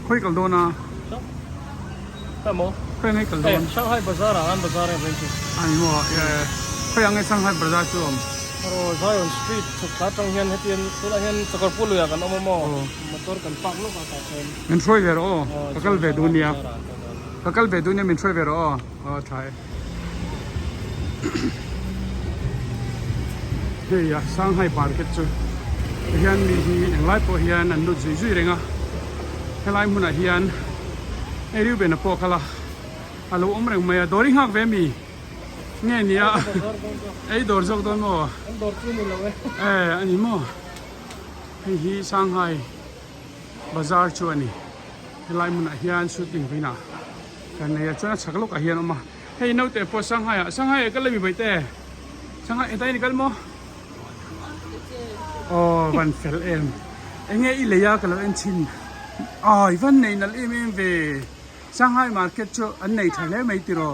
Khawi kal dawn a? Khawi ang e kal dawn? Shanghai Bazaar ah an bazaar em chu. Ani maw? Khawi ang e Shanghai Bazaar chu awm? Aw Zion Street chhuk thla atang hian hetian tunah hian Chakarpur luiah kan awm a maw? Motor kan park lawk a tah chuan. Min hruai ve rawh aw. Ka kal ve duh nia. Ka kal ve duh nia min hruai ve rawh aw. Aw tha e. Hei a Shanghai market chu tihian mi hi englai pawh hian an lut zui zui reng a helai hmunah hian hei Reuben-a pawh a kal a a lo awm reng mai a dawr i nghak ve mi nge nia ei dawr zawk dawn maw e a ni maw hei hi Shanghai bazar chu a ni helai hmunah hian shooting vawiinah kan nei a chuan a chhak lawkah hian a awm a. Hei naute pawh Shanghai ah Shanghai ah kal a mi baihte Shanghai hetlai ni kal maw aw van fel em enge i lei a ka lo en thin ai van nei nalh em em ve Shanghai market chu an nei tha hle mai tiraw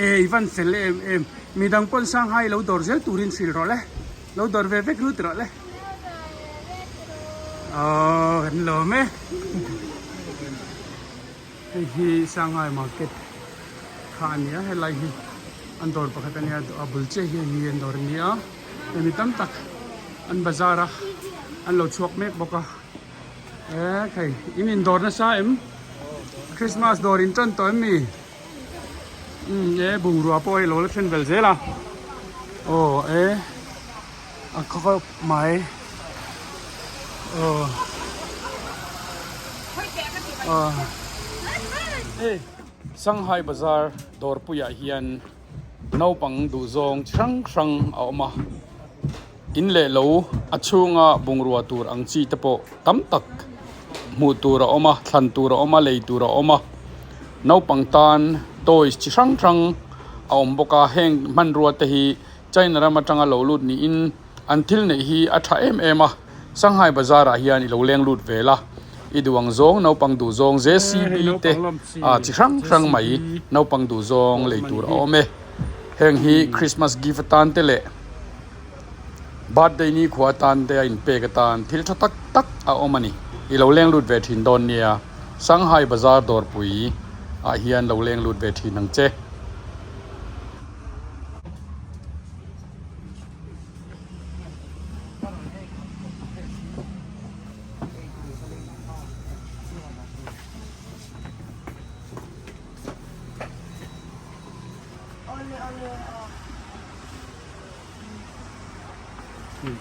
e i van fel em em midang pawn Shanghai lo dawr zel turin hrilh rawh le lo dawr ve vek ru tiraw le. Aww kan lawm e hei hi Shanghai market kha a ni a helai hi an dawr pakhat a nia a bul chiah hian hi an dawr a ni a hemi tam tak an bazar a an lo chhuak mek bawk a e khai in indawr nasa em Christmas dawr in tan tawh em mi umm e bungrua pawh hei lo la thlen vel zel a aw e. A khawp mai aw aw hei Shanghai bazar dawrpuiah hian naupang duhzawng chi hrang hrang a awm a in leh lo a chhunga bungrua tur ang chi te pawh tam tak hmuh tur a awm a thlan tur a awm a lei tur a awm a naupang tan toys chi hrang hrang a awm bawk a heng hmanrua te hi. China ram atanga lo lut niin an thil neih hi a tha em em a, Shanghai bazar ah hian i lo leng lut vel a, i duh ang zawng naupang duh zawng JCB te ah chi hrang hrang mai naupang duh zawng lei tur a awm e. Heng hi Christmas gift atan te leh birthday nikhua atan te a inpek atan thil tha tak tak a awm a ni. I lo leng lut ve thin dawn nia, Shanghai bazar dawrpui ah hian lo leng lut ve thin ang che.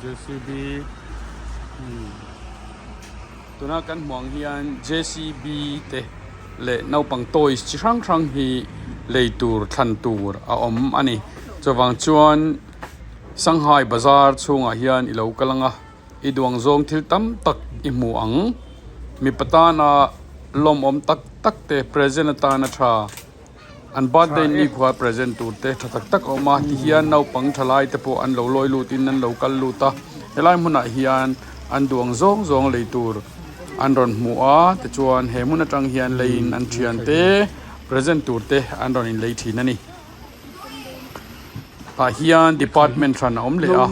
JCB tuna kan hmuh ang hian JCB te leh naupang toys chi hrang hrang hi lei tur thlan tur a awm a ni chuvang chuan Shanghai bazar chhungah hian i lo kal ang a i duang zawng thil tam tak i hmu ang mipa tana lawmawm tak tak te present atana tha an birthday ni khua present tur te tha tak tak a awm a tihian naupang thalai te pawh an lo lawi lut in an lo kal lut a helai hmunah hian an duang zawng zawng lei tur an rawn hmu a tichuan he hmun atang hian leiin an thian te present tur te an rawn in lei thin a ni tah hian department hran a awm leh a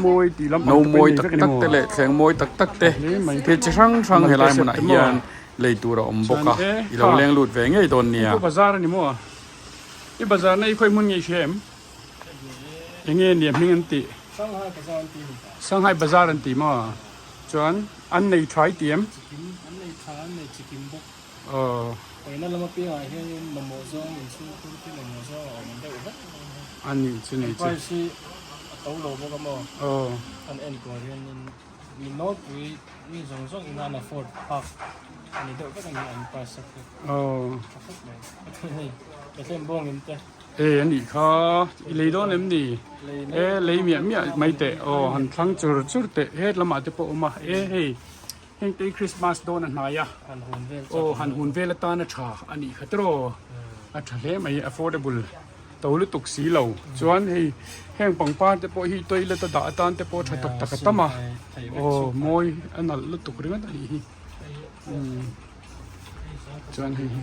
no mawi tak tak te leh thleng mawi tak tak te thil chi hrang hrang helai hmunah hian. Lei tur a awm bawk a, i lo leng lut ve ngei dawn nia. I bazar a ni maw? I bazar na i khawi hmun ngei hria em? Enge nia hming an tih? Shanghai Bazar an ti ni. Shanghai Bazar an ti maw? Chuan an nei tha i ti em? Chikim, an nei tha, an nei chikim bawk. Aw. Kawina lama piangah hianin mamawh zawng, inchhungkhur te mamawh zawng a awm deuh vek mai a. A nih chu ni chu. An price hi a to lo bawk a maw? Aw. An enkawl hianin mi nawlpui Mi zawng zawng ina an afford phak a ni deuh vek a ni an price sak hi. Aw. Tha khawp mai. Hei Bethlehem bawng in te. E a nih kha i lei dawn em ni? E lei miah miah mai teh aw han thlang chur chur teh het lamah te pawh a awm a e hei heng te hi Christmas dawn a hnai a Han hun vel aw han hun vel atan a tha a nih kha tiraw a tha hle mai affordable. To lutuk si lo chuan hei heng pangpar te pawh hi toilet a dah atan te pawh tha tak tak a tam a aw mawi a nalh lutuk ringawt a nih hi umm chuan hei hi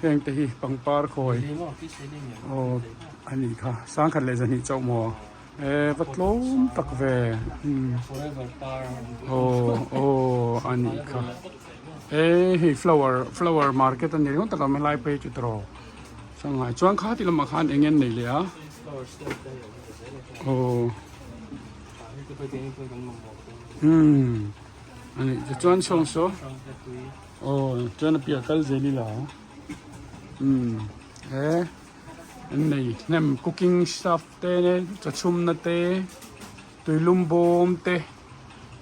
heng te hi pangpar khawi aw a nih kha sangkhat leh zahnih chauh maw e va tlawm tak ve umm aw aw. anih kha e hei flower flower market a ni ringawt tak a helai phei chu tiraw Shanghai chuan kha ti lamah khan eng nge an nei leh a aw umm ani tichuan sawn saw aw chuan a piah kal zel ila umm he an nei hnem cooking stuff te chawchhumna te tuilum bawm te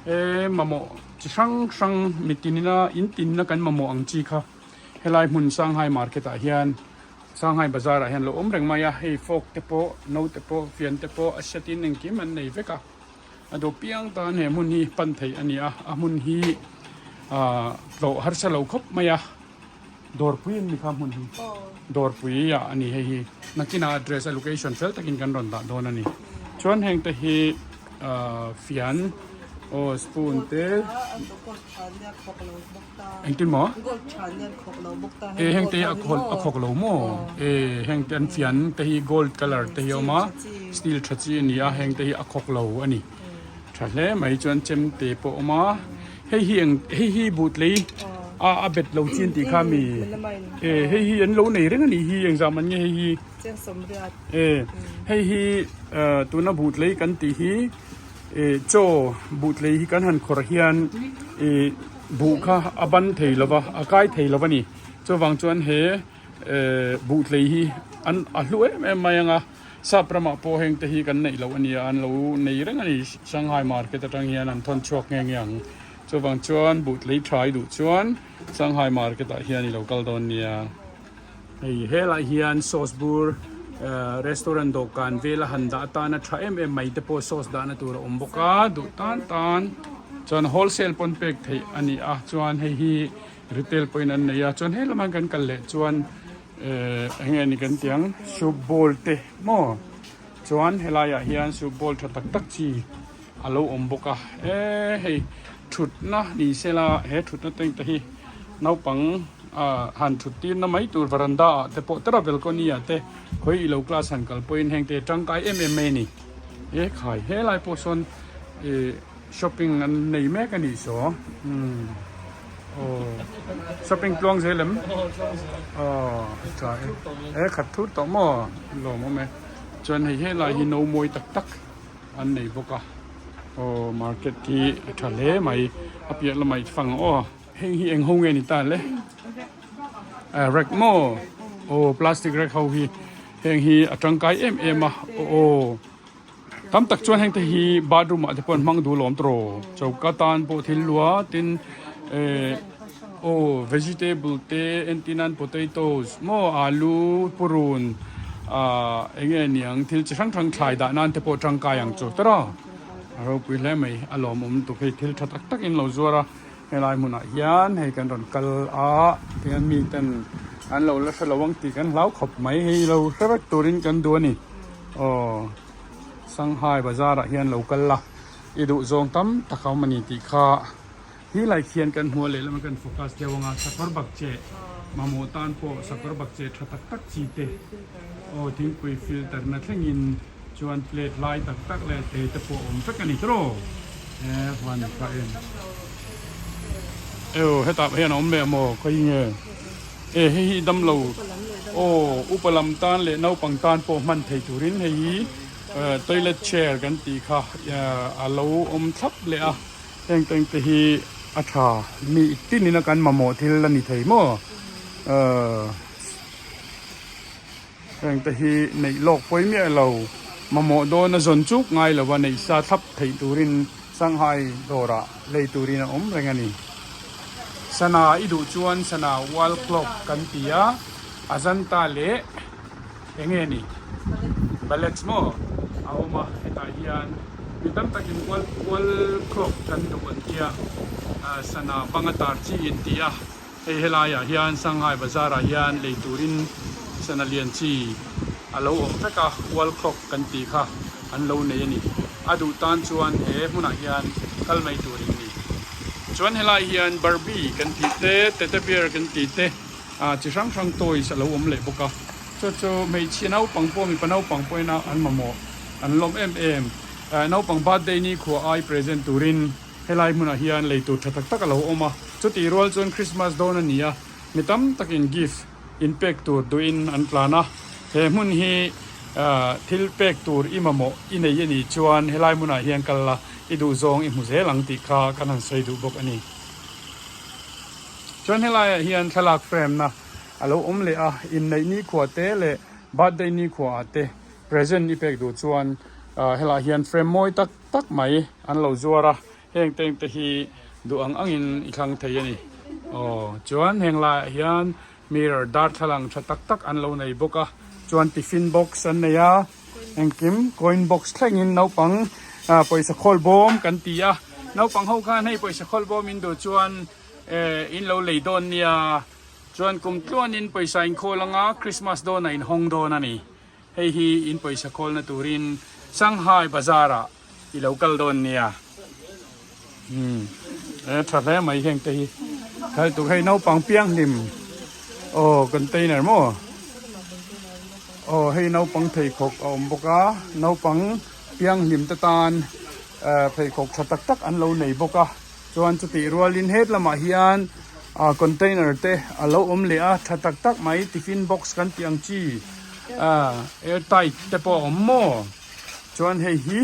he mamawh chi hrang hrang mitin ina in tinna kan mamawh ang chi kha. Helai hmun Shanghai market ah hian Shanghai bazar ah hian lo awm reng mai a, hei fork te pawh no te pawh fian te pawh a set in engkim an nei vek a, a dawh piang tan he hmun hi pan theih a ni a, a hmun hi ah tlawh harsa lo khawp mai a, dawrpui an ni kha hmun hi dawrpui ah a ni hei hi nakinah address a location fel takin kan rawn dah dawn a ni chuan heng te hi ah fian aw spoon te. Engtin maw? E heng te hi a khawlh a khawk lo maw? E heng te an fian te hi gold colour te hi a awm a steel tha chi a ni a heng te hi a khawk lo a ni tha hle mai chuan chem te pawh a awm a hei hi eng hei hi buhtlei a a bet lo chi an tih kha mi e hei hi an lo nei reng a nih hi engzah man nge hei hi e hei hi tuna buhtlei kan tih hi. Ih chaw buhtlei hi kan han khawrh hian ih buh kha a ban thei lo va a kai thei lo va ni chuvang chuan he eh buhtlei hi an a hlu em em mai ang a sap ramah pawh heng te hi kan neih loh a nia an lo nei reng a ni Shanghai market atang hian an thawn chhuak nghe nghe ang chuvang chuan buhtlei tha i duh chuan Shanghai market ah hian i lo kal dawn nia. Hei helai hian sauce bur restaurant dawhkan vela han dah atana tha em em mai te pawh sauce dahna tur a awm bawk a duh tan tan chuan wholesale pawn pek theih a ni a chuan hei hi retail pawhin an nei a chuan he lamah kan kal leh chuan ehh eng nge ni kan tih ang soup bowl te maw chuan helaiah hian soup bowl tha tak tak chi a lo awm bawk a eee hei thutna ni sela he thutna teng te hi naupang ah han thut tirna mai tur varanda ah te pawh tera balcony ah te khawi ilo class han kal pawhin heng te tangkai em em mai a ni he khai helai pawh sawn ih shopping an nei mek a nih saw umm aw shopping tluang zel em aw a tha e he khat thur tawh maw lawmawm e chuan hei helai hi no mawi tak tak. An nei bawk a aw market hi a tha hle mai a piah lamah i fang aw heng hi eng ho nge ni ta le rek maw aw plastic rek ho hi heng hi a tangkai em em a aw tam tak chuan heng te hi bathroom ah te pawh an hmang duh lawm tawh choka tan pawh thil lua tin eh aw vegetable te entir nan potatoes maw alu purun. Ahh eng nge niang thil chi hrang hrang thlai dah nan te pawh tangkai ang chu tawrh a, a ropui hle mai a lawmawm lutuk hei thil tha tak tak in lo zuar a helai hmunah hian hei kan rawn kal a tihian mi ten an lo la hre lo ang tih kan hlau khawp mai hei lo hre vek turin kan duh a ni aw Shanghai bazar ah hian lo kal la i duh zawng tam tak a awm a ni tih kha. Hi lai khian kan hmuh lehlam a kan focus deuh anga sakawr bakcheh mamawh tan pawh sakawr bakcheh tha tak tak chi te aw thingpui filter na thlengin chuan plate lai tak tak leh te te pawh a awm vek a ni tawh e huan kha en eo hetah hian a awm leh maw khawi nge e hei hi damlo aw upa lam tan leh naupang tan pawh hman thei turin hei hi toilet chair kan tih kha a lo awm thlap leh a. Heng teng te hi a tha mi tin ina kan mamawh thil a ni thei maw ahh heng te hi neih lawk pawi miah lo mamawh dawn a zawn chuk ngai lo a neih sa thlap theih turin Shanghai dawrah lei turin a awm reng a ni. Sana i duh chuan sana wall clock kan ti a Ajanta leh eng nge ni ballet maw a awm a hetah hian mi tam takin wall wall clock kan duh an tia ah sana banga tar chi in ti a hei helaiah hian Shanghai bazar ah hian lei turin sana lian chi a lo awm vek a wall clock kan tih kha an lo nei a ni a duh tan chuan he hmunah hian kal mai tur in ni chuan helai hian Barbie kan tih te teddy bear kan tih te. Ah chi hrang hrang toys a lo awm leh bawk a chu chu hmeichhia naupang pawh mipa naupang pawhin a an mamawh an lawm em em ah naupang birthday ni khua ai present turin. Helai hmunah hian lei tur tha tak tak a lo awm a, chutih rual chuan Christmas dawn a ni a, mi tam takin gift in pek tur duhin an tlan a, he hmun hi thil pek tur i mamawh i nei a nih chuan helai hmunah hian kal la i duh zawng i hmu zel ang tih kha kan han sawi duh bawk a ni. Chuan helaiah hian thlalak frame na a lo awm leh a, inneih nikhua te leh birthday nikhua ah te present i pek duh chuan helaiah hian frame mawi tak tak mai an lo zuar a, heng te te hi duh ang angin i thlang thei a ni. Aw chuan heng laiah hian mirror darthlalang tha tak tak an lo nei bawk a, chuan tiffin box an nei a, engkim coin box thlengin naupang pawisa khawl bawm kan ti a, naupang ho khan hei pawisa khawl bawm in duh chuan eh in lo lei dawn nia, chuan kum tluanin pawisa inkhawl anga Christmas dawnah in hawng dawn a ni. Hei hi in pawisa khawlna turin Shanghai Bazaar ah i lo kal dawn nia. Umm e tha hle mai heng te hi. Thal tuk hei naupang pianghlim aw container maw aw hei naupang pheikhawk a awm bawk a naupang pianghlim te tan pheikhawk tha tak tak an lo nei bawk a chuan chutih rualin het lamah hian ah container te a lo awm leh a tha tak tak mai tiffin box kan tih ang chi ah air tight te pawh a awm maw chuan hei hi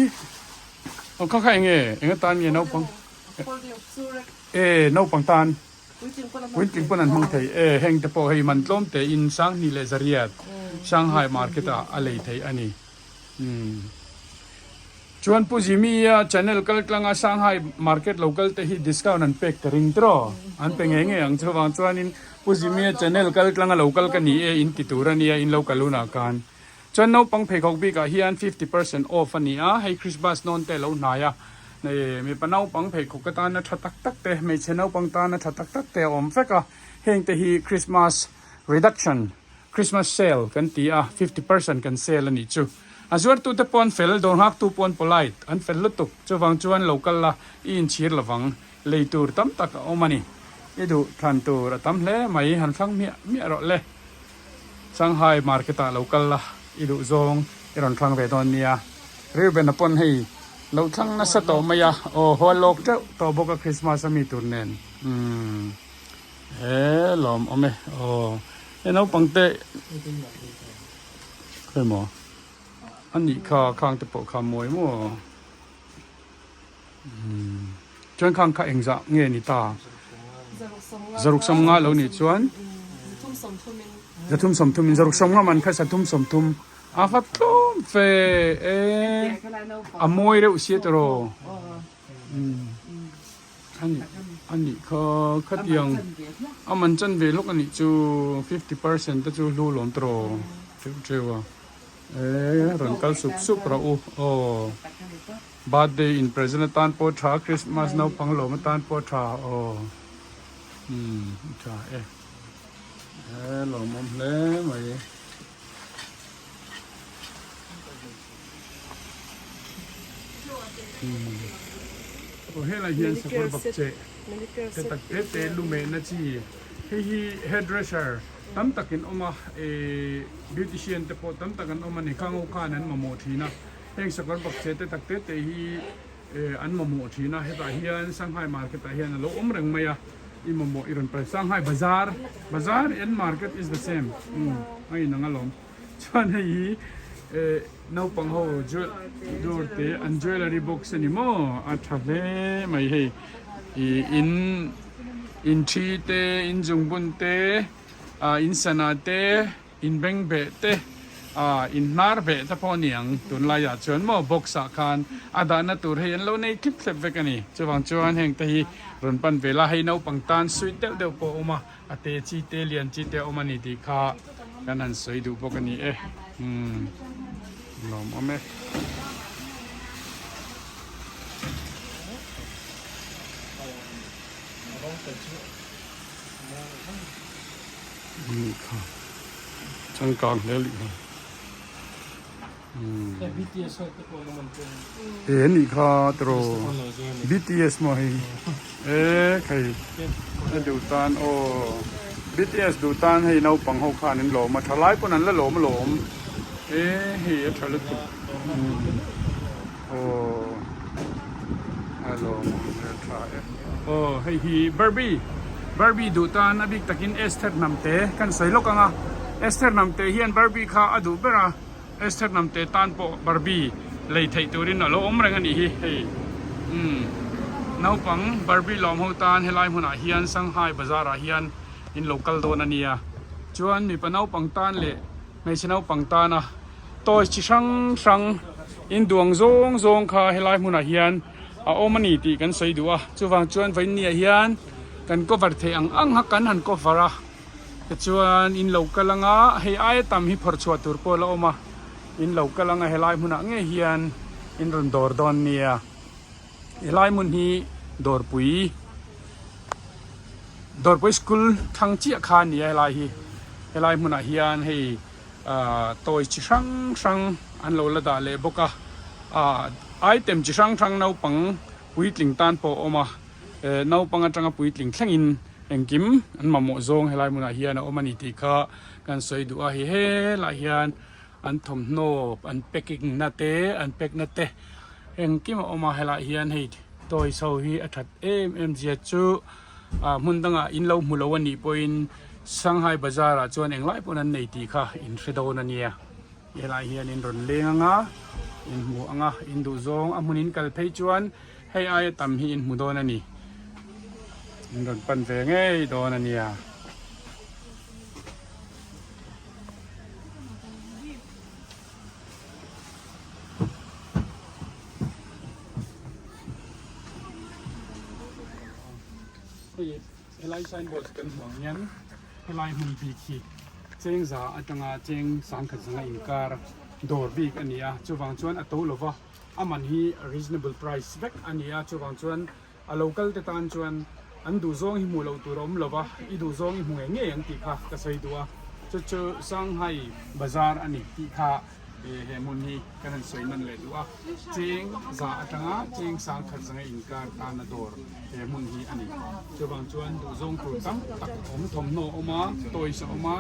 aw kha kha eng nge eng atan nge naupang e naupang tan puitling pawn an hmang thei e heng te pawh hei man tlawm te in sanghnih leh zariat Shanghai market ah a lei theih a ni umm. Chuan Pu Jimmy-a channel kal tlanga Shanghai market lo kal te hi discount an pek ta ring tiraw? An pe ngei ngei ang chuvang chuanin Pu Jimmy-a channel kal tlanga lo kal ka ni e in ti tur a nia in lo kal hunah khan. Chuan naupang pheikhawk bikah hian 50% off a ni a, hei Christmas nawn te a lo hnai a, mipa naupang pheikhawk atana tha tak tak te, hmeichhe naupang tana tha tak tak te a awm vek a, heng te hi Christmas reduction Christmas sale kan ti a, 50% kan sale a nih chu. A zuartute pawh an fel, dawr nghaktu pawh an polite, an fel lutuk. Chuvang chuan lo kal la, i inchhir lovang. Lei tur tam tak a awm a ni. I duh thlan tur a tam hle mai, han thlang hmiah hmiah rawh le. Shanghai market ah lo kal la, i duh zawng i rawn thlang ve dawn nia. Reuben-a pawn hei lo thlang nasa tawh mai a, aw haw lawk teuh tawh bawk a Christmas a mi tur nen. Umm. He lawm awm e aw he naupang te khawi maw a nih kha khang te pawh kha mawi maw umm chuan khang kha engzah nge ni ta zaruk sawm nga lo nih chuan zathum sawm thum in zaruk sawm nga man kha zathum sawm thum a va tlawm fe e a mawi reuh sia tawh umm. A nih kha khatiang a man chan ve hlawk a nih chu 50% te chu hlu lawm tawh teuh teuh a e rawn kal sup sup rawh u aw birthday in present atan pawh tha Christmas naupang lawm atan pawh tha aw umm tha e e lawmawm hle mai. Aw helai hian sakawr bak cheh te tak te te lumehna chi hei hi hairdresser tam tak in awm a ehh beautician te pawh tam tak an awm a ni khang ho khan an mamawh thin a heng sakawr bak cheh te tak te te hi ehh an mamawh thin a hetah hian Shanghai market ah hian a lo awm reng mai a i mamawh i rawn pal Shanghai bazar bazar and market is the same umm a inang alawm. Chuan hei hi eh naupang ho jewel dawr te an jewellery box a ni maw a tha hle mai hei ih in in thi te in zungbun te ah in sana te in beng beh te ah in hnar beh te pawh a ni ang tunlai ah chuan maw box ah khan a dahna tur hei an lo nei thlip thlep vek a ni chuvang chuan heng te hi rawn pan ve la hei naupang tan sweet deuh deuh pawh a awm a. A te chi te lian chi te a awm a ni tih kha kan han sawi duh bawk a ni e umm lawm awm e. Ni kha changkang hle lih kha umm e ni kha tiraw BTS maw hei e khai a duh tan aw BTS duh tan hei naupang ho khan an lawm a thalai pawn an la lawm alawm e hei a tha lutuk umm aw. A lawmawm hmel tha e. Aw hei hi Barbie Barbie duh tan a bik takin Esther Hnamte kan sawi lawk ang a Esther Hnamte hian Barbie kha a duh ber a Esther Hnamte tan pawh Barbie lei theih turin a lo awm reng a nih hi hei umm naupang Barbie lawm ho tan helai hmunah hian Shanghai bazar ah hian in lo kal dawn a nia chuan mipa naupang tan leh hmeichhe naupang tana toys chi hrang hrang induang zawng zawng kha helai hmunah hian a awm a ni tih kan sawi duh a chuvang chuan vawiinniah hian kan cover theih ang ang kha kan han cover a tichuan in lo kal anga hei aia tam hi phawrh chhuah tur pawh a la awm a in lo kal anga helai hmunah ngei hian in rawn dawr dawn nia helai hmun hi dawrpui dawrpui school thlang chiah kha a ni a helai hi helai hmunah hian hei Ahh toy chi hrang hrang an lo la dah leh bawk a ahh item chi hrang hrang naupang puitling tan pawh a awm a eh naupang atanga puitling thlengin engkim an mamawh zawng helai hmunah hian a awm a ni tih kha kan sawi duh a hei helaiah hian an thawmhnaw an packing na te an pack na te engkim a awm a helaiah hian hei toys ho hi a that em em zia chu. Ah hmun dangah in lo hmu lo a nih pawhin Shanghai Bazaar ah chuan englai pawn an nei tih kha in hre dawn a nia. Helai hian in rawn leng ang a, in hmu ang a, in duh zawng a hmun in kal phei chuan hei aia tam hi in hmu dawn a ni. In rawn pan ve ngei dawn a nia. Hei helai signboard kan hmuh ang hian helai hmun bik hi cheng za atanga cheng sangkhat zanga inkar dawr bik a ni a chuvang chuan a to lova a man hi reasonable price vek a ni a chuvang chuan a lo kal te tan chuan an duh zawng hi hmuh loh tur a awm lo va, i duh zawng i hmu ngei ngei ang tih kha ka sawi duh a, chu chu Shanghai Bazaar a ni tih kha he hmun hi ka han sawi nawn leh duh a, cheng za atanga cheng sangkhat zanga inkar tana dawr he hmun hi a ni. Chuvang chuan duh zawng tur tam tak a awm, thawmhnaw a awm a, toys a awm a,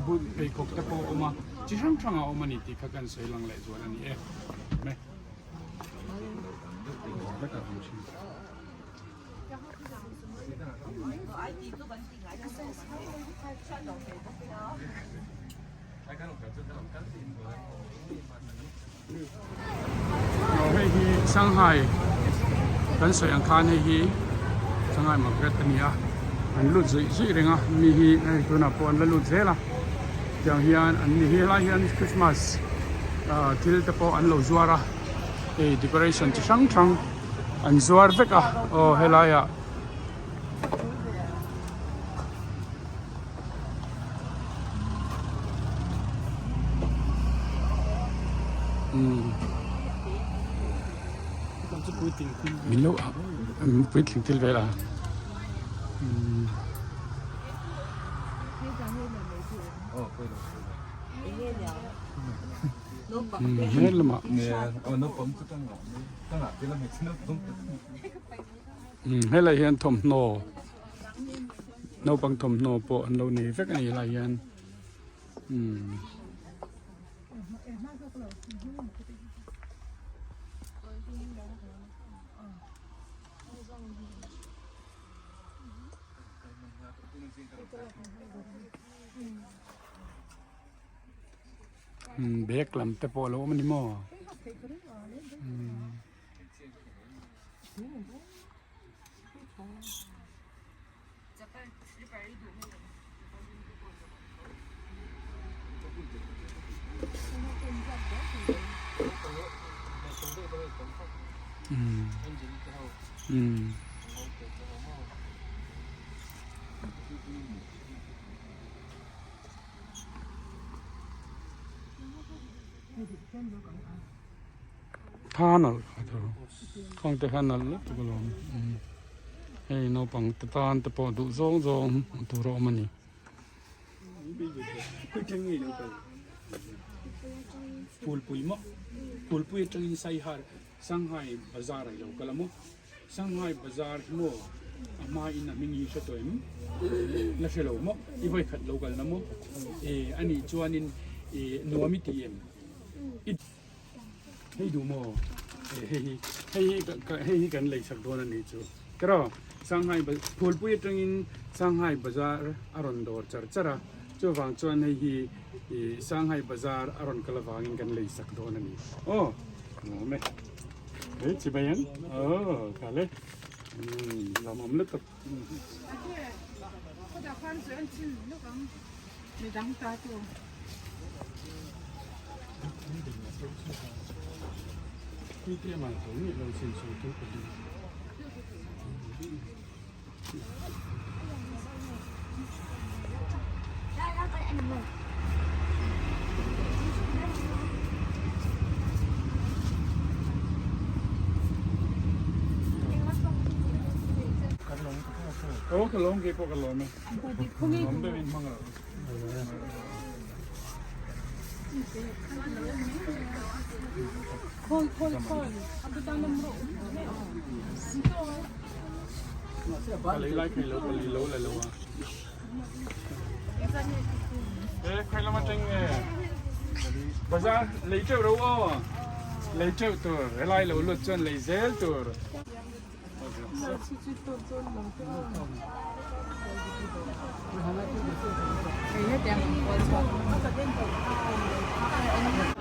boot pheikhawk te pawh a awm a, chi hrang hrang a awm a ni tih kha ka han sawi lang leh zual a ni e. Hei hi Shanghai kan sawi ang khan hei hi Shanghai market a ni a an lut zuih zuih reng a mi hi hei tunah pawh an la lut zel a tiang hian an ni hi helai hian Christmas ah thil te pawh an lo zuar a hei decoration chi hrang hrang an zuar vek a aw helai ah Min lo puitling thil vel a hmel lamah helai hian thawmhnaw naupang thawmhnaw pawh an lo nei vek a ni helai hian umm. Bag lam te pawh a lo awm a ni maw Tha nalh kha tho khawng te kha nalh lutuk alawm hei naupang te tan te pawh duh zawng zawng hmuh tur a awm a ni. Phulpui maw Phulpui atangin Saihar Shanghai bazar a lo kal a maw. Shanghai bazar hi maw a hma in a hming hi hre tawh em? La hre lo maw? I vawi khat lo kal na maw? E a nih chuanin e nuam i ti em? I hei duh maw? Hei hi hei hi hei hi kan lei sak dawn a nih chu. Tiraw Shanghai Phulpui atangin Shanghai bazar a rawn dawr char char a, chuvang chuan hei hi ih Shanghai bazar a rawn kal avangin kan lei sak dawn a ni. Aw nuam e. Hei chibai ang aw kha le umm lawmawm lutuk. Aw ka lawm keipawh ka lawm e. Lawm deuhin hmang rawh. Ka lei lai khai lo ka lei lo la lo a. E khai lama teng nge. Bazar lei teuh ro aw. Lei teuh tur helai lo lut chuan lei zel tur.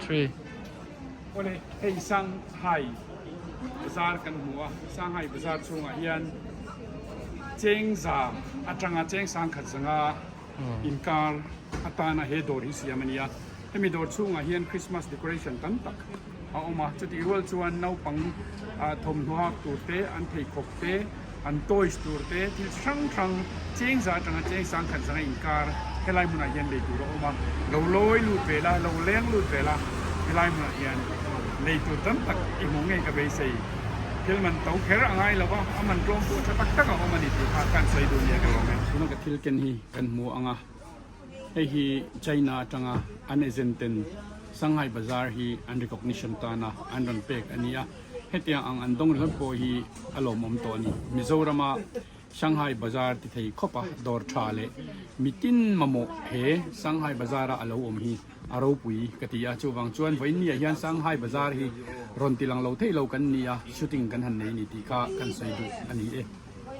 Three. Awle hei Shanghai bazar kan hmu a, Shanghai bazar chhungah hian chengza atanga cheng sangkhat zanga inkar atana he dawr hi siam a ni a. Hemi dawr chhungah hian Christmas decoration tam tak a awm a, chutih rual chuan naupang thawmhnaw hak tur te, an pheikhawk te, an toys tur te, thil chi hrang hrang cheng za atanga cheng sangkhat zanga inkar helai hmunah hian lei tur a awm a, lo lawi lut ve la, lo leng lut ve la, helai hmunah hian lei tur tam tak i hmuh ngei ka beisei. Thil man to kher a ngai lo va, a man tlawm pawh tha tak tak a awm a ni tih kha kan sawi duh nia ka lawm e. Tuna ka thil ken hi kan hmu ang a. Hei hi China atanga an agent ten Shanghai Bazaar hi an recognition tana an rawn pek a ni a, hetiang ang an dawng ringawt pawh hi a lawmawm tawh a ni. Mizorama Shanghai Bazaar ti thei khawp a, dawr tha leh mitin mamawh he Shanghai Bazaar a alo awm hi a ropui ka ti a, chuvang chuan vawiinniah hian Shanghai Bazaar hi rawn ti lang lo theih lo kan ni a, shooting kan han nei a ni tih kha kan sawi duh a ni e.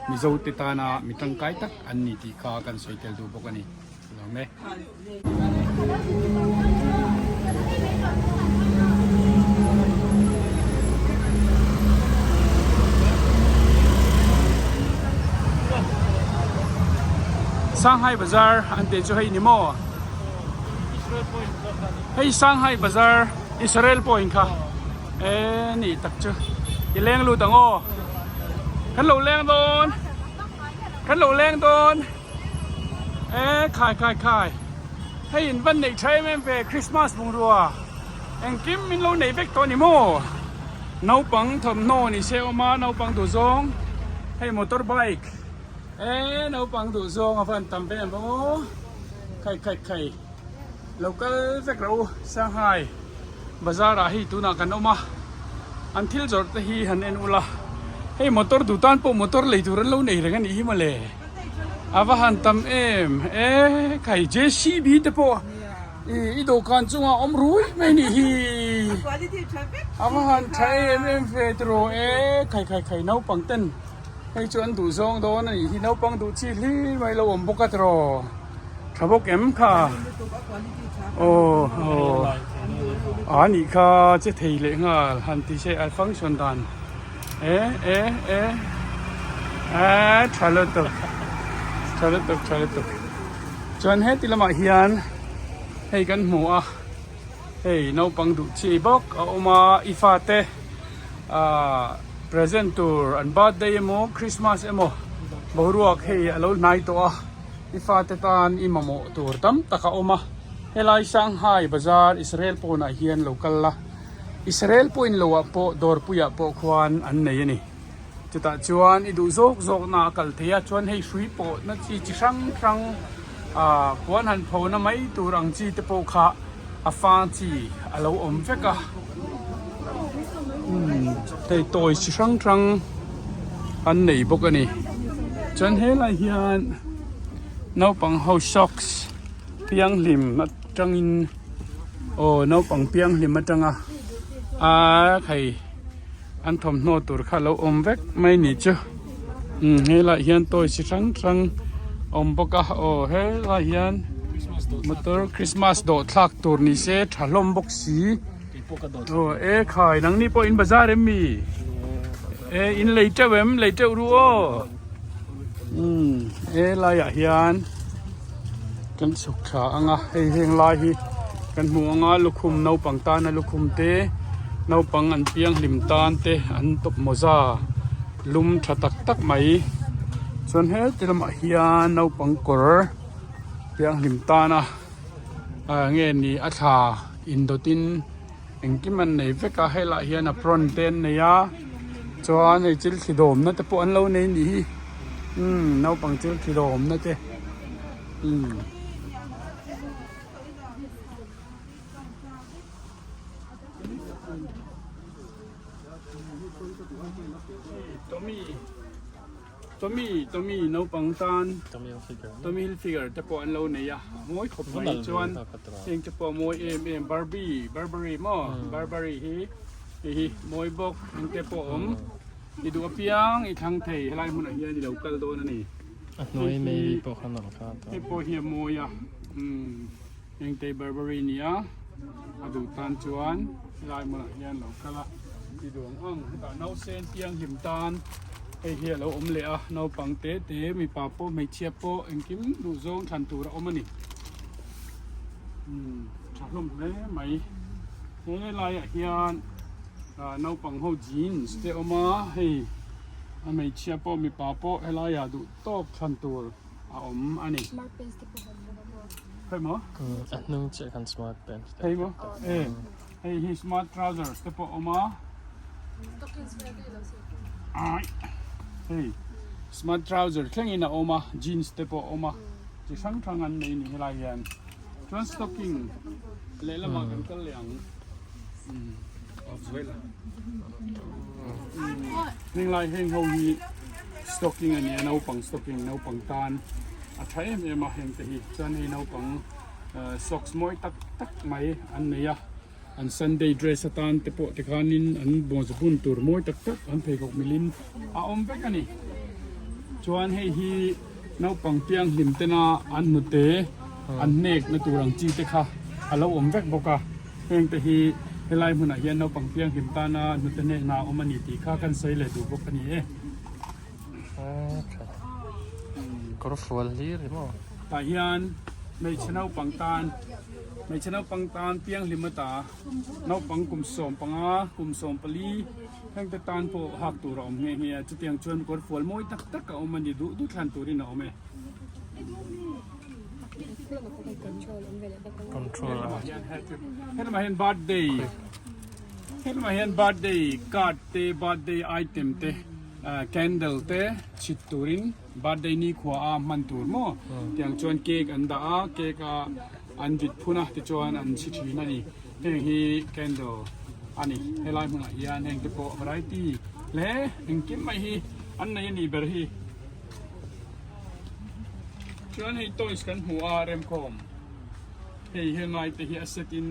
Mizo te tana mi tangkai tak an ni tih kha kan sawi tel duh bawk a ni. Lawm e. Shanghai Bazaar an tih chu hei ni maw? Hei Shanghai Bazaar Israel pawhin kha e ni tak chu i leng lut ang aw. Kan lo leng dawn kan lo leng dawn e khai khai khai hei in van neih tha em em ve Christmas bungrua engkim min lo nei vek tawh a ni maw naupang thawmhnaw ni se awm a naupang duh zawng hei motor bike e naupang duh zawng a van tam ve em aw khai khai khai lo kal vek rawh u Shanghai. Bazar ah hei tunah kan awm a, an thil zawrh te hi han en ula, hei motor duh tan pawh motor lei tur an lo nei reng a nih hi mawle, a va han tam em e khai JCB te pawh i dawhkan chungah awm rui mai nih hi, a va han tha em em ve tiraw e khai khai khai naupang ten hei chu an duh zawng dawn a nih hi naupang duh chi hlir mai lo awm bawk a tiraw. Tha bawk em kha? Aw aw a nih kha che thei leh nghal han ti se a function dan e e e a tha lutuk tha lutuk tha lutuk chuan heti lamah hian hei kan hmu a hei naupang duh chi bawk a awm a i fate ah present tur an birthday emaw christmas emaw boruak hei a lo hnai tawh a. I fate tan i mamawh tur tam tak a awm a, helai Shanghai bazar Israel pawnah hian lo kal la, Israel pawhin loah pawh dawrpuiah pawh khuan an nei a ni. Chutah chuan i duh zawk zawkna a kal thei a, chuan hei hrui pawhna chi chi hrang hrang ah puan han phona mai tur ang chi te pawh kha a fa chi a lo awm vek a, umm hei toys chi hrang hrang an nei bawk a ni. Chuan helai hian naupang ho socks pianghlim atangin aw naupang pianghlim atanga aa hei. an thawmhnaw tur kha lo awm vek mai ni chu umm helaiah hian toy chi hrang hrang a awm bawk a aw helaiah hian motor christmas dawh thlak tur ni se tha hlawm bawk si aw e khai nangni pawh in bazar em mi e in lei teuh em lei teuh ru aw umm helaiah hian kan chhuk thla ang a hei heng lai hi kan hmu ang a lukhum naupang tana lukhum te naupang an piang hlim tan te an tawp mawza lum tha tak tak mai chuan heti lamah hian naupang kawr piang hlim tana ah nge ni a thla indawt in engkim an nei vek a helaiah hian apron te an nei a chuan hei thil thli dawmna te pawh an lo nei anih hi umm naupang thil thli dawmna te umm. Tommy Tommy naupang tan Tommy Hilfiger te pawh an lo nei a a mawi khawp mai chuan heng te pawh a mawi em em Barbie Burberry maw Burberry hi hei hi mawi bawk heng te pawh a awm i duh apiang i thlang thei helai hmunah hian i lo kal dawn a ni A hnuai Mary pawh kha nalh kha hei pawh hi a mawi a umm heng te Burberry nia a duh tan chuan helai hmunah hian lo kal a i duh ang ang hetah nausen thianghlim tan hei hi a lo awm leh a naupang te te mipa pawh hmeichhia pawh engkim duh zawng thlan tur a awm a ni umm tha hlawm hle mai helaiah hian ah naupang ho jeans te a awm a hei a hmeichhia pawh mipa pawh helaiah duh tawk thlan tur a awm a ni. Hei maw? A hnung chiah khan smart pants te. Hei maw? E hei hi smart trousers te pawh a awm a. Ai hei smart trouser thlengin a awm a jeans te pawh a awm a chi hrang hrang an nei a ni helai hian chuan stocking lehlamah kan kal leh ang umm off zel a heng lai heng ho hi stocking a ni a naupang stocking naupang tan a tha em em a heng te hi chuan hei naupang socks mawi tak tak mai an nei a an sunday dress atan te pawh tikhanin an mawza bun tur mawi tak tak an pheikhawk milin a awm vek a ni chuan hei hi naupang pianghlim tena an hnute an hnek na tur ang chi te kha a lo awm vek bawk a heng te hi helai hmunah hian naupang pianghlim tana hnute hnekna a awm a ni tih kha kan sawi leh duh bawk a ni e. Kawr fual hlir hi maw? Tah hian hmeichhe naupang tan hmeichhe naupang tan pianghlim ata naupang kum 15 kum 14 hengte tan pawh hak tur a awm nghe nghe a chutiang chuan kawr fual mawi tak tak a awm a ni duh duh thlan turin a awm e. Control a. Helamah hian birthday helamah hian birthday card te birthday item te Candle te chhit turin birthday nikhua a hman tur maw tiang chuan cake an dah a cake a an vit phun a tichuan an chhi thin a ni heng hi candle a ni helai hmunah hian heng te pawh variety hle engkim mai hi an nei a nih ber hi chuan hei toys kan hmu a remkhawm hei helai te hi a set in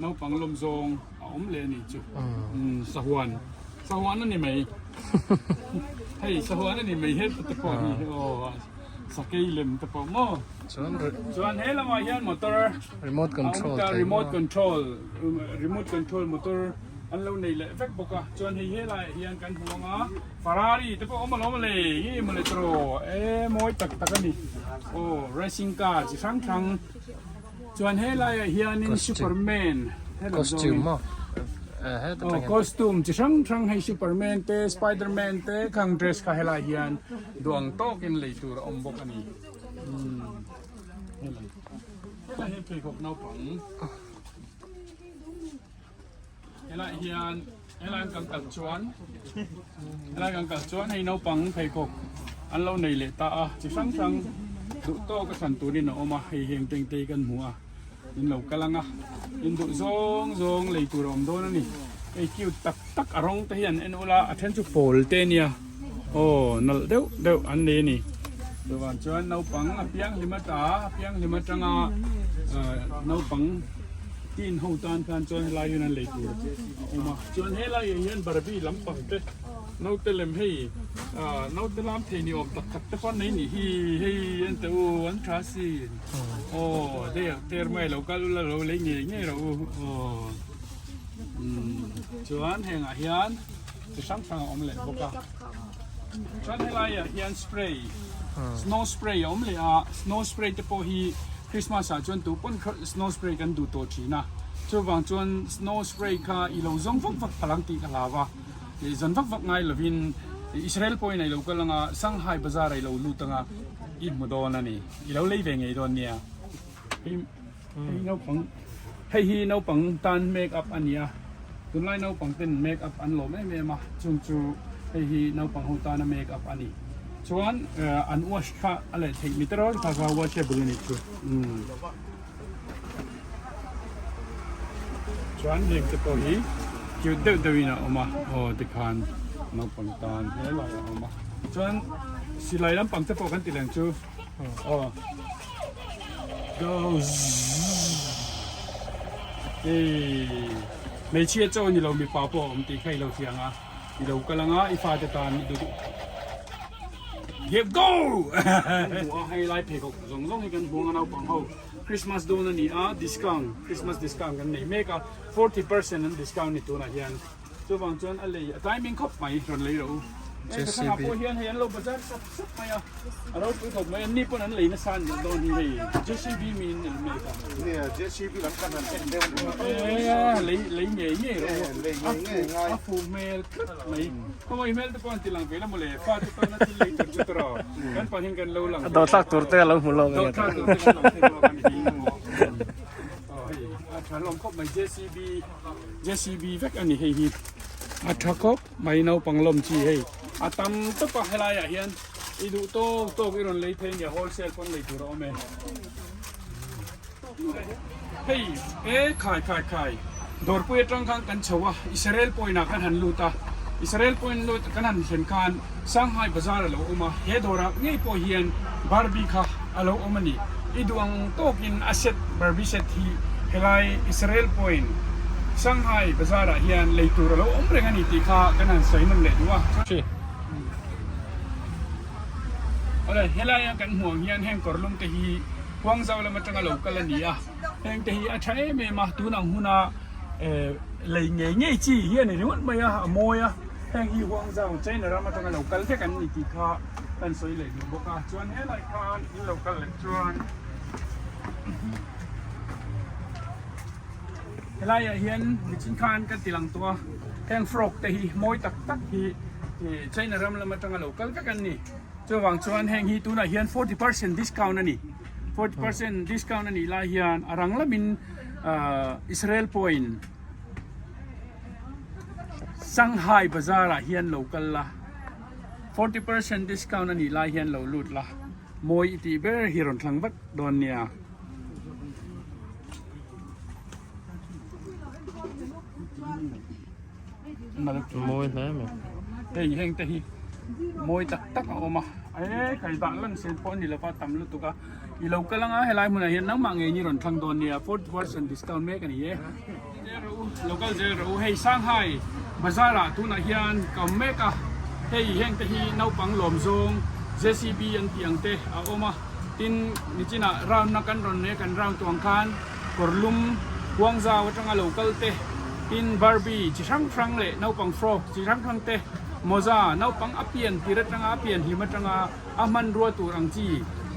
naupang lawm zawng a awm leh a nih chu sahuan. Sahuan a ni mai. Hei sahuan a ni mai heta te pawh hi aw sakei lem te pawh maw. Chuan chuan he lamah hian motor remote control thei remote control remote control motor an lo nei leh vek bawk a chuan hei helaiah hian kan hmu ang a Ferrari te pawh awm alawm le hi mawle tawh e mawi tak tak a ni aw racing car chi hrang hrang Chuan helaiah hianin Superman helam zawngin aw costume chi hrang hrang hei Superman te Spiderman te khang dress kha helaiah hian duang tawkin lei tur a awm bawk a ni umm helai helai hian pheikhawk naupang helaiah hian helai an kan kal chuan helai kan kal chuan hei naupang pheikhawk an lo nei leh ta a chi hrang hrang duh tawk a thlan turin a awm a hei heng teng te hi kan hmu a in lo kal ang a in duh zawng zawng lei tur a awm dawn a ni hei cute tak tak a rawng te hi an en ula a then chu pawl te a nia aw nalh deuh deuh an nei a ni chuvang chuan naupang a pianghlim ata a pianghlim atanga naupang. Teen ho tan khan chuan helai hian an lei tur a awm a, chuan helaiah hian Barbie lampang te naute lem hei ah naute lam thei ni awm tak tak te pawh an nei nih hi hei an teh u an tha sin aw der ter mai lo kal ula lo lei ngei ngei rawh u aw umm chuan hengah hian chi hrang hrang a awm leh bawk a chuan helaiah hian spray snow spray a awm leh a snow spray te pawh hi. Christmas ah chuan tu pawn kha snow spray kan duh tawh thin a, chuvang chuan snow spray kha i lo zawng vak vak phalang tih ka hlau a, i zawn vak vak ngai lovin Israel pawhin a i lo kal anga Shanghai bazar ah i lo lut anga i hmu dawn a ni, i lo lei ve ngei dawn nia. Hei hei naupang hei hi naupang tan make up a ni a, tunlai naupang ten make up an lawm em em a, chung chu hei hi naupang ho tana make up a ni. Chuan an wash kha a leh theih mi terawl kha kha washable a nih chu. Chuan heng te pawh hi cute deuh deuh in a awm a aw tikhan naupang tan hle lai a awm a. Chuan silai lampang te pawh kan ti leng chu aw go hei hmeichhia chaw ni lo mipa pawh a awm tih kha i lo hria ang a. I lo kal anga i fate tan i duh Give go! Hmu a hei lai pheikhawk zawng zawng hi kan hmu anga naupang ho Christmas dawn a ni a discount Christmas discount kan nei mek a 40% an discount ni tunah hian chuvang chuan a lei a timing khawp mai rawn lei rawh u hei ka thangah pawh hian hei an lo bazar sap sap mai a a ropui khawp mai anni pawn an lei nasa an duh dawn hi hei JCB miin an mek a Nia JCB lam khan han en deuh a ni e lei lei ngei ngei rawh u e lei ngei ngei ngai a fuh hmel tlat mai khawngaih hmel te pawh an ti lang ve la mawle fa te tana thil lei tur chu tawrh kan pahin kan lo lang dawh thlak tur te a lo hmu lawk dawh thlak tur te kan lo thei bawk a ni hi aw hei a tha hlawm khawp mai JCB JCB vek a ni hei hi a tha khawp mai naupang lawm chi hei a tam tawp a helai ah hian i duh tawk tawk i rawn lei thei nia wholesale pawn lei tur a awm e hei e khai khai khai dawrpui atang khan kan chho a Israel point ah kan han lut a Israel point lut kan han thlen khan Shanghai bazar a lo awm a he dawrah ngei pawh hian Barbie kha a lo awm a ni i duh ang tawkin a set Barbie set hi helai Israel point Shanghai bazar ah hian lei tur a lo awm reng a ni tih kha kan han sawi nawn leh duh a. Awle helaia kan hmuh ang hian heng kawrlum te hi Huangzau lam atanga lo kal a ni a, heng te hi a tha em em a, tun ang huna eh lei ngei ngei chi hi a ni ringawt mai a, a mawi a, heng hi Huangzau China ram atanga lo kal vek an ni tih kha kan sawi leh duh bawk a, chuan helai khan in lo kal leh chuan helaiah hian nichin khan kan ti lang tawh a, heng frog te hi mawi tak tak hi China ram lam atanga lo kal vek an ni. Chuvang chuan heng hi tunah hian 40% discount a ni. 40% discount a nih lai hian a rang lamin Israel pawhin Shanghai bazar ah hian lo kal la 40% discount a nih lai hian lo lut la mawi i tih ber hi rawn thlang vat dawn nia. Mawi hle mai. Hei heng te hi mawi tak tak a awm a e kai dah lan sen pawh a ni lova tam lutuk a i lo kal anga helai hmunah hian nangmah ngei ni rawn thlang dawn nia 40% discount mek a ni e lo kal zel rawh u hei Shanghai bazar ah tunah hian ka awm mek a hei heng te hi naupang lawm zawng JCB an tih ang te a awm a tin nichinah round na kan rawn nei a kan round tawh ang khan kawrlum Guangzhou atanga lo kal te tin Barbie chi hrang hrang leh naupang frock chi hrang hrang te mawza naupang a pian tir atanga a pian hlim atanga a hmanrua tur ang chi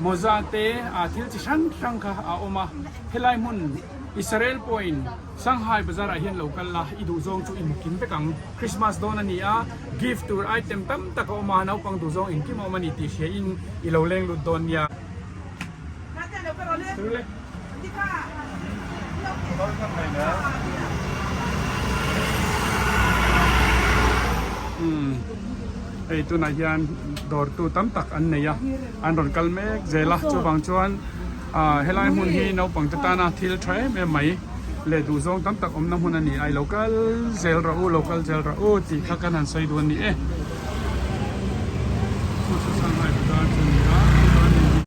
mawza te ah thil chi hrang hrang kha a awm a helai hmun Israel pawhin Shanghai bazar ah hian lo kal la i duh zawng chu i hmu kim vek ang Christmas dawn a ni a gift tur item tam tak a awm a naupang duh zawng engkim a awm a ni tih hria in i lo leng lut dawn nia. Hei tunah hian dawrtu tam tak an nei a an rawn kal mek zel a chuvang chuan ah helai hmun hi naupang te tana thil tha em em mai leh duhzawng tam tak awmna hmun a ni a i lo kal zel rawh u lo kal zel rawh u tih kha kan han sawi duh a ni e.